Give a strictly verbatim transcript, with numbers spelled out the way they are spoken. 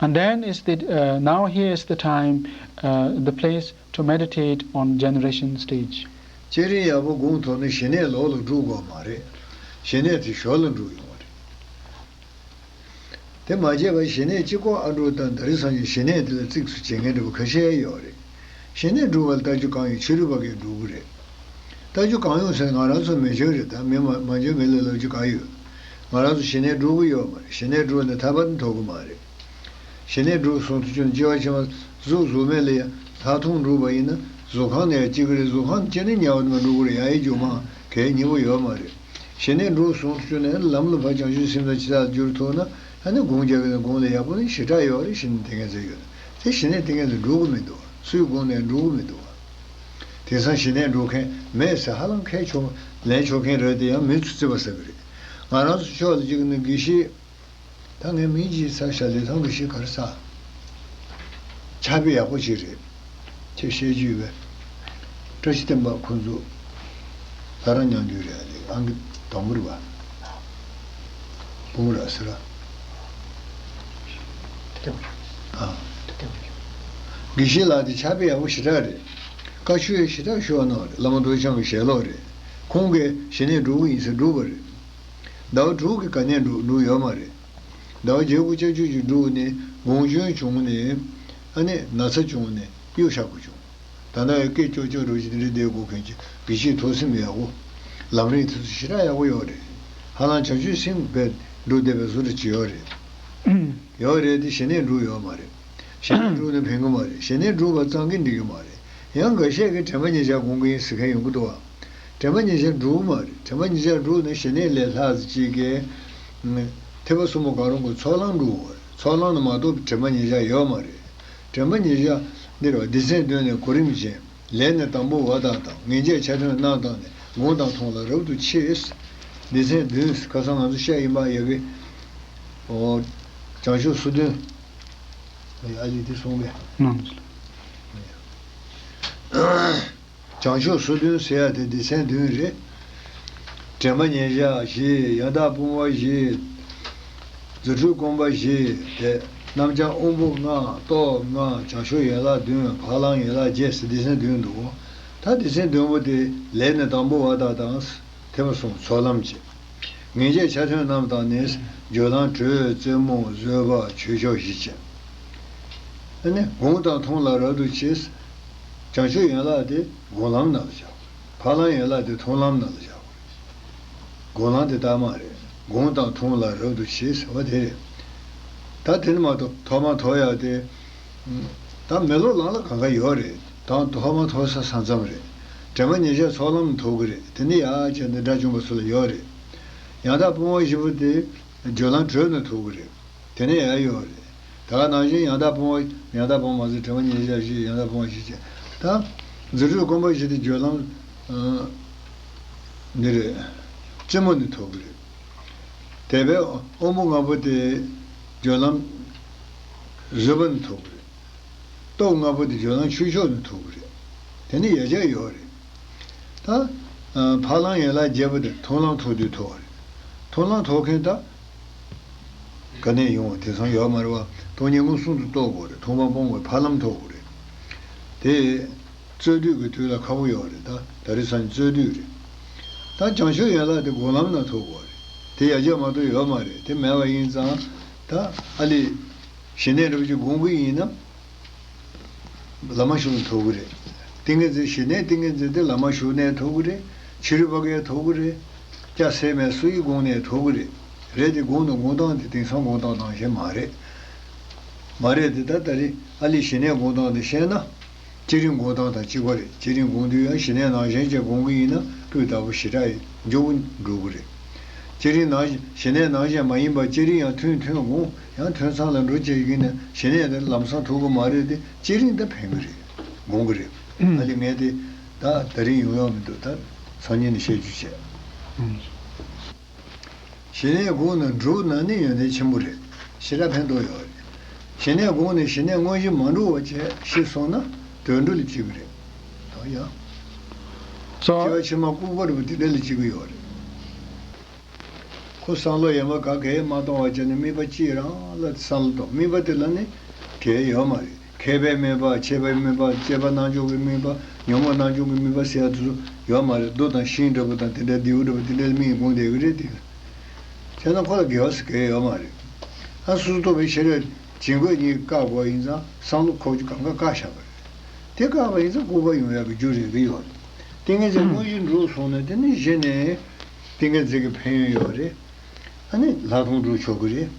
And then is the, uh, now here is the time, uh, the place to meditate on generation stage. བསྐྱེད་རིམ་ཡག་པོ་སྒོམ་ཐུབ་ན་ཞི་གནས་ལོགས་ལ་འགྲོ་དགོས་མ་རེད། ཞི་གནས་དེ་ཞོར་ལ་འགྲོ་ཡོང་བ་རེད། དེ་མ་བྱས་པར་ཞི་གནས་གཅིག་པོ་ཨ་འགྲོ་དང་ད་རེས་སང་ཉིན་ཞི་གནས་དེ་ལ་གཙིགས་སུ་བྱེད་མཁན་འདྲ་པོ་ཁ་ཤས་ཡོད་རེད། ཞི་གནས་སྒྲུབ་པ་ལ་ལྟ་རྒྱུ་གང་ཡོད་ཕྱི་རོལ་པ་གིས་སྒྲུབ་ཀྱི་རེད། ལྟ་རྒྱུ་གང་ཡོད་ཟེར་ང་རང་ཚོ་མི་ཆོས་རེད་ད་མི་མ་མ་ཆོས་མི་ལ་ལབ་རྒྱུ་གང་ཡོད། ང་རང་ཚོ་ཞི་གནས་སྒྲུབ་ཀྱི་ཡོད་མ་རེད། ཞི་གནས་སྒྲུབ་ནས་ཐར་པ་ནི་ཐོབ་ཀྱི་མ་རེད། ཞི་གནས་སྒྲུབ་སོང་དུས་ཀྱང་སྐྱེ་བ་ཕྱི་མ་གཟུགས་གཟུགས་མེད་ལ་ཡང་ལྷག་མཐོང་འགྲུབ་པ་ཡིན་ན་གཟུགས་ཁམས་ནས་སྐྱེ་གི་རེད། གཟུགས་ཁམས་སྐྱེ་ནས་དམྱལ་བ་ནང་འགྲོ་གི་རེད། ཡང་ཡི་རྒྱུ་མ་གལ་སྙིང་པོ་ཡོད་མ་རེད། ཞི་གནས་འགྲུབ་སོང་དུས་ཀྱང་ནས་ལམ་ལ་ཕར་བྱང་ཆུབ་སེམས་དང་ཇི་ལྟར་འགྱུར་ཐུབ་ན་ཨ་ནི་སྒོམ་རྒྱག་གི་ན་སྒོམ་ལ་ཡག་པོ་ནི་ཞེ་དྲག་ཡོད་རེད། ཞི་གནས་དེ་ངས་ཟེར་ཡོད་དེ་ཞི་གནས་དེ་ངས་ཟེར་འགྲུབ་གི་མི་འདུག་སུས་སྒོམ་ནས་འགྲུབ་གི་མི་འདུག་དེང་སང་ཞི་གནས་འགྲུབ་མཁན་མེད་ཟེར་ཧ་ལམ་ཁས་ཆོག་ལན་ཆོག་མཁན་རེད་དེ་ཡང་མི་ཚོ་རྩིས་པ་ཟེར་གི་རེད། ང་རང་ཚོ་ཕྱོགས་ལ་གཅིག་ནི་དགེ་བཤེས། ད་ངས་མིང་ཅིག་ཚར་ཤག་ལི་ཐང་དགེ་བཤེས་ག་རེ་ཟ། ཕྱག་དཔེ་ཡག་པོ་ཅིག་རེད། ཁྱེད་བཤད་རྒྱུ་ཡོད་པས། བཀྲ་ཤིས་བསྟན་པ་ཁོང་ཚོ། ལྷ་རམས་མྱང་རྒྱུད་རེད་ཨ་ལེ་ཨང་ཀི་དང་པོ་རེད་པ། བུ་མོ་ར་སེ་ར། ཨ། དགེ་བཤེས་ལགས་དེ་ཕྱག་དཔེ་ཡག་པོ་ཞེ་དྲག་རེད། བཀའ་ཆོས་ཞེ་དྲག་ཞུ་བ་གནང་བ་རེད། བླ་མ་རྡོ་རྗེ་འཆང་གི་ཞལ་སློབ་རེད། ཁོང་གིས་ཞི་གནས་སྒྲུབ་ཀྱི་ཡིན་ཟེར་སྒྲུབ་པ་རེད། ཟླ་བ་དྲུག་གི་ག་ནས་འགྲོ་འགྲོ་ཡོད་མ་རེད། ཟླ་བ་བརྒྱད་དགུ་བཅུ་གཅིག་ཅིག་འགྲོ་ནས་དགོངས་སྐྱོན་བྱུང་ནས་ཨ་ནི་ན་ཚ་བྱུང་ནས་གཡོག་བཞག་དགོས་བྱུང་། ད་ལྟ་ཡང་སྐད་ཅོག་ཅོག་འགྲོ་བཞིན་རེད་བསྡད་དགོས་མཁན་གྱི་དགེ་བཤེས་ཐུགས་སེམས་ཡག་པོ། ལམ་རིམ་དེ་ཚོ་ཞེ་དྲག་ཡག་པོ་ཡོད་རེད། ཧ་ལམ་བྱང་ཆུབ་སེམས་དཔའ་འགྲོ་བསྡད་པའི་བཟོ་འདྲ་ཅིག་ཡོད་རེད། ཡོད་རེད་དེ་ཞི་གནས་འགྲུབ་ཡོད་མ་རེད། ཞི་གནས་འགྲུབ་ན་ཕན་གི་མ་རེད། ཞི་གནས་འགྲུབ་པ་ཙམ་གྱིས་འགྲིག་གི་མ་རེད། ཡང་འགའ་ཤས་ཀྱིས་དྲན་པ་ཉེར་བཞག་སྒོམ་གི་ཡིན་ཟེར་མཁན་ཡོང་གི་འདུག་བ། དྲན་པ་ཉེར་བཞག་འགྲུབ་མ་རེད། དྲན་པ་ཉེར་བཞག་འགྲུབ་ན་ཞི་གནས་ལས་ལྷག་ཙམ་ཅིག་གིས། ཐེག་པ་གསུམ་པོ་གང་རུང་གི་ཚོགས་ལམ་འགྲུབ་དགོས་རེད། ཚོགས་ལམ་ནི་མ་གཏོགས་དྲན་པ་ཉེར་བཞག་ཡོད་མ་རེད། དྲན་པ་ཉེར་བཞག་འདིར་བ་སྡེ་ཚན་བདུན་ནས་གོ་རིམ་བཞིན། ལས་ནི་དང་པོ་བ་དག་དང་། ངེས་འབྱེད་ཆ་མཐུན་རྣམས་དང་ནི། སྒོམ་དང་མཐོང་ལ་རབ་ཏུ་མཆི། སྡེ་ཚན་བདུན་ཁ་སང་ང་ཚོ་བཤད་ཡིན་པ་ཡ་གི། ཨོ། བྱང་ཆུབ་སོ་བདུན། ཨ་ལི་དེ་སོང་བས། བྱང་ཆུབ་སོ་བདུན་ཟེར་ཡ་དེ་སྡེ་ཚན་བདུན་རེད། དྲན་པ་ཉེར་བཞག་བཞི། ཡང་དག་སྤོང་བ་བཞི། རྫུ་འཕྲུལ་སྒོམ་པ་བཞི། དེ་རྣམ་བྱང་དབང་པོ་ལྔ། སྟོབས་ལྔ། བྱང་ཆུབ་ཡན་ལག་བདུན། འཕགས་ལམ་ཡན་ལག་བརྒྱད་ཟེར་སྡེ་ཚན་བདུན་འདུག་ད་སྡེ་ཚན་བདུན་པོ་དེ་ལས་ནི་དང་པོ་བ་དག་དང་། ཐེག་པ་གསུམ་ཚོགས་ལམ་གྱི། ངེས་འབྱེད་ཆ་མཐུན་རྣམས་དང་ནི། སྦྱོར་ལམ་དྲོད་རྩེ་མོ་བཟོད་པ་ཆོས་མཆོག་བཞི་བཅས། ཨ་ནི་སྒོམ་དང་མཐོང་ལ་རབ་ཏུ་མཆི། བྱང་ཆུབ་ཡན་ལག་དེ་སྒོམ་ལམ་ནང་ལ་བཞག་འཕགས་ལམ་ཡན་ལག་དེ་མཐོང་ལམ་ནང་ལ་བཞག་སྒོམ་ལམ་དེ་རྟགས་མ་རེད། སྒོམ་དང་མཐོང་ལ་རབ་ཏུ་མཆི་ཟེར་བ་དེ་རེད། ད་དེ་ནི་མ་གཏོགས་ཐོག་མ་ཐོག་ཡག་དེ། ད་མེ་ལོང་ལམ་ལ་གང་ག་ཡོད་རེད། དང་ཐོག་མ་ཐོག་ས་ས་མཚམས་རེད། དྲན་པ་ཉེར་བཞག་ཚོགས་ལམ་ཐོབ་གི་རེད། དེ་ནི་ཡག་བྱས་ནས་དགྲ་བཅོམ་པ་སུ་ལ་ཡོད་རེད། ཡང་དག་སྤོང་བ་བཞི་པོ་དེ་སྦྱོར་ལམ་དྲོད་ནས་ཐོབ་གི་རེད། དེ་ནི་ཡག་ཡོད་རེད། ད་ག་ནང་བཞིན་ཡང་དག་སྤོང་བ་ཡང་དག་སྤོང་བ་མ་ཟད་དྲན་པ་ཉེར་བཞག་བཞི་ཡང་དག་སྤོང་བ་བཞི་བྱས་ད། རྫུ་འཕྲུལ་སྒོམ་པ་བཞི་དེ་སྦྱོར་ལམ། འདི་རེད། རྩེ་མོ་ནས་ཐོབ་གི་རེད། དེ་བས་དབང་པོ་ལྔ་པོ་དེ་སྦྱོར་ལམ་བཟོད་པ་ནས་ཐོབ་གི་རེད། སྟོབས་ལྔ་པོ་དེ་སྦྱོར་ལམ་ཆོས་མཆོག་ནས་ཐོབ་གི་རེད། དེ་ནི་ཡར་རྒྱས་ཡོད་རེད། ད། འཕགས་ལམ་ཡན་ལག་བརྒྱད་པོ་དེ་མཐོང་ལམ་ཐོབ་དུས་ཐོབ་པ་རེད། མཐོང་ལམ་ཐོབ་མཁན་ད། ག་ནས་ཡོང་བ་དེང་སང་ཡོད་མ་རེད་བ། སྟོང་ཉིད་མངོན་སུམ་དུ་རྟོགས་དགོས་རེད། མཐོང་བ་སྤོང་བའི་འཕགས་ལམ་ཐོབ་དགོས་རེད། དེ། རྩོད་དུས་ཀྱི་དུས་ལ་ཁག་པོ་ཡོད་རེད་ད། ད་རེས་སང་རྩོད་དུས་རེད། ད་བྱང་ཆུབ་ཡན་ལག་དེ་སྒོམ་ལམ་ན་ཐོབ་དགོས་རེད། དེ་ཡར་རྒྱས་མ་གཏོགས་ཡོད་མ་རེད། དེ་མེད་པ་ཡིན་ཙང་། ད་ཨ་ལི། ཞི་གནས་རབ་ཀྱི་སྒོམ་གྱི་ཡིན་ན། བླ་མ་བཞུགས་ནས་ཐོབ་གི་རེད། ཏིང་ངེ་འཛིན་ཞི་གནས་ཏིང་ངེ་འཛིན་དེ་བླ་མ་བཞུགས་ནས་ཐོབ་གི་རེད། ཕྱི་རོལ་པ་གས་ཐོབ་གི་རེད། སྐྱ་སེར་མའི་སུ་ཡིས་སྒོམ་ནས་ཐོབ་གི་རེད། རེད་དེ་སྒོམ་ནི་སྒོམ་སྟངས་དེ་དེང་སང་སྒོམ་སྟངས་ནང་བཞིན་མ་རེད། མ་རེད་དེ་ད་ད་རེས་ཨ་ལི་ཞི་གནས་སྒོམ་སྟངས་དེ་བཤད་ན། བསྐྱེད་རིམ་སྒོམ་སྟངས་དང་གཅིག་པ་རེད། བསྐྱེད་རིམ་སྒོམ་དུས་ཡང་ཞི་གནས་ནང་བཞིན་བྱས་སྒོམ་གི་ཡིན་ན་སྤུས་དག་པོ་ཞེ་དྲག་མགྱོགས་པོ་འགྲོ་གི་རེད། བསྐྱེད་རིམ་ནང་བཞིན་ཞི་གནས་ནང་བཞིན་མ་ཡིན་པར་བསྐྱེད་རིམ་ཡང་ཐུང་ཐུང་སྒོམ་ཡང་ཐུང་ཚང་ལ་འགྲོ་བྱེད་ཀྱི་ན་ཞི་གནས་དེ་ལམ་སང་ཐོབ་གི་མ་རེད་དེ་བསྐྱེད་རིམ་ད་ཕན་གི་རེད། སྒོམ་གི་རེད། ཨ་ལི་ངས་དེ་ད་ད་རིང་ཡོང་ཡོང་མི་འདུག་ད་སང་ཉིན་ནས་བཤད་རྒྱུ་བྱས། ཞི་གནས་སྒོམ་ནས་འགྲུབ་ན་ནི་ཡོན་ཏན་ཆེན་པོ་རེད། ཞེ་དྲག་ཕན་ཐོགས་ཡོད་རེད། ཞི་གནས་སྒོམ་ནས་ཞི་གནས་དངོས་གཞི་མ་འགྲུབ་པ་བྱས་ཤི་སོང་ན་དུད་འགྲོ་ལ་སྐྱེ་གི་རེད། ད་ཡང་། སྐྱེ་བ་ཕྱི་མ་ལྐུགས་པ་རེད་པ་དེ་འདྲ་ལ་སྐྱེ་གི་ཡོད་རེད། བསམ་བློ་ཡང་མ་ག་གེ་མ་གཏོང་བ་བྱས་ནས་དམིགས་པ་གཅིག་རང་ལ་བསམ་བློ་གཏོང་། དམིགས་པ་དེ་ལ་ནི་གེ་ཡོད་མ་རེད། མཁས་པའི་དམིགས་པ། ཆེ་བའི་དམིགས་པ། སྐྱེས་པ་རྣམ་འཇོག་གི་དམིགས་པ། ཉོན་མོངས་རྣམ་འཇོག་གི་དམིགས་པ་ཟེར་ཡ་དེ་ཚོ་ཡོད་མ་རེད། རྡོ་དང་ཤིང་འདྲ་པོ་དང་དེ་འདྲ་རྡེའུ་འདྲ་པོ་དེ་འདྲ་ལ་དམིགས་དགོངས་བསྡད་ཀྱི་རེད་དེ། བྱས་ན་ཁོ་ལ་དགེ་བ་ཟེར་གེ་ཡོད་མ་རེད། ཨ་སོ་སོ་རྟོགས་པའི་ཤེས་རབ་བྱིང་རྒོད་གཉིས་བཀག་དགོས་ཡིན་ཙང་བསམ་བློ་འཁོར་རྒྱུ་གང་ག་བཀག་བཞག་པ་རེད། དེ་བཀག་པ་ཡིན་ཙང་ལྐུགས་པ་ཡོང་ཡག་གི་རྒྱུ་རེད་གི་ཡོད་རེད། ཏིང་ངེ་འཛིན་དངོས་གཞི་འགྲུབ་སོང་ན་དེ་ནི་གཞི་ནས་ཏིང་ངེ་འཛིན་གྱི་ཕན་ཡོན་ཡོད་རེད། ཨ་ནི་ལྷག་མཐོང་འགྲུབ་ཆོག་གི་རེད།